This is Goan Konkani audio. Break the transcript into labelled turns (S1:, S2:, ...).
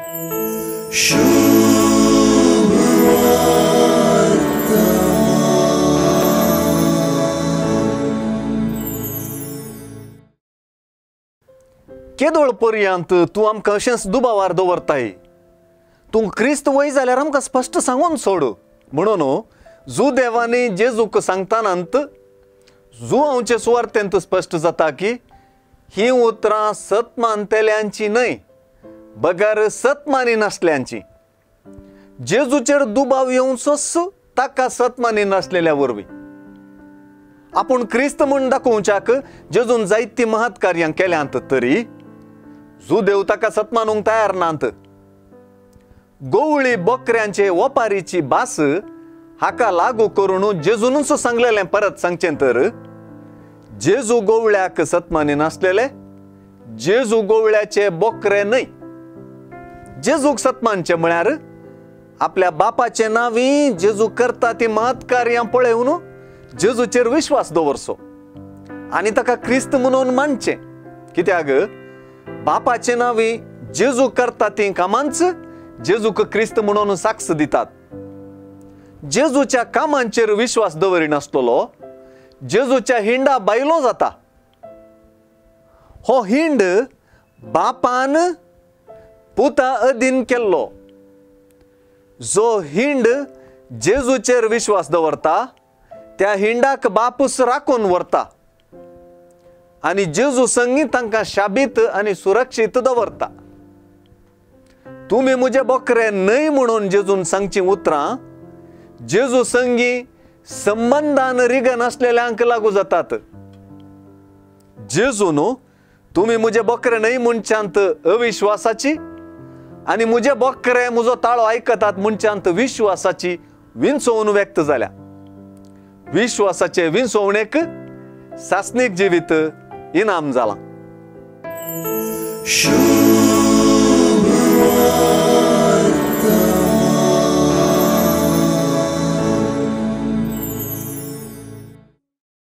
S1: केदोळ पर्यंत तूं आमकां अशेंच दुबावार दवरताय? तूं क्रिस्त वय जाल्यार आमकां स्पश्ट सांगून सोड. म्हणून जुदेवांनी जेजूक सांगतानांत जुआंवचे सुवार्तेंत स्पश्ट जाता की ही उतरां सत मानतेल्यांची न्हय बगर सत मानी नासल्यांची. जेजूचेर दुबाव येवचोच ताका सत मानी नासलेल्या वरवीं. आपूण क्रिस्त म्हूण दाखोवच्याक जेजून जायतीं महत् कार्यां केल्यांत तरी जुदेव ताका सत मानूंक तयार नात. गोवळी बोकऱ्यांचे ओपारीची भास हाका लागू करून जेजूनच सांगलेलें परत सांगचें तर जेजू गोवळ्याक सतमानी नासलेले, जेजू गोवळ्याचे बोकरे न्हय. जेजूक सतमानचें म्हळ्यार आपल्या बापाचे नांवी जेजू करता ती महत् कार्यां पळोवन जेजूचेर विश्वास दवरचो आनी ताका क्रिस्त म्हणून मानचें. कित्याक बापाचे नांवी जेजू करता ती कामांच जेजूक क्रिस्त म्हणून साक्ष दितात. जेजूच्या कामांचेर विश्वास दवरिनासलेलो जेजूच्या हिंडा बायलो जाता. हो हिंड बापान पुता अधीन केल्लो. जो हिंड जेजूचेर विश्वास दवरता त्या हिंडाक बापूस राखून व्हरता आनी जेजू संगी तांकां शाबीत आनी सुरक्षीत दवरता. तुमी म्हजे बोकरे न्हय म्हणून जेजून सांगची उतरां जेजू संगी संबंदान रिगन आसलेल्यांक लागू जातात. जेजून तुमी म्हजे बोकरे न्हय म्हणच्यांत अविश्वासाची आनी म्हजे बोकरे म्हजो ताळो आयकतात म्हणच्यांत विश्वासाची विंचोवन व्यक्त जाल्या. विश्वासाचे विंचोवणेक सासणीक जिवीत इनाम जालां.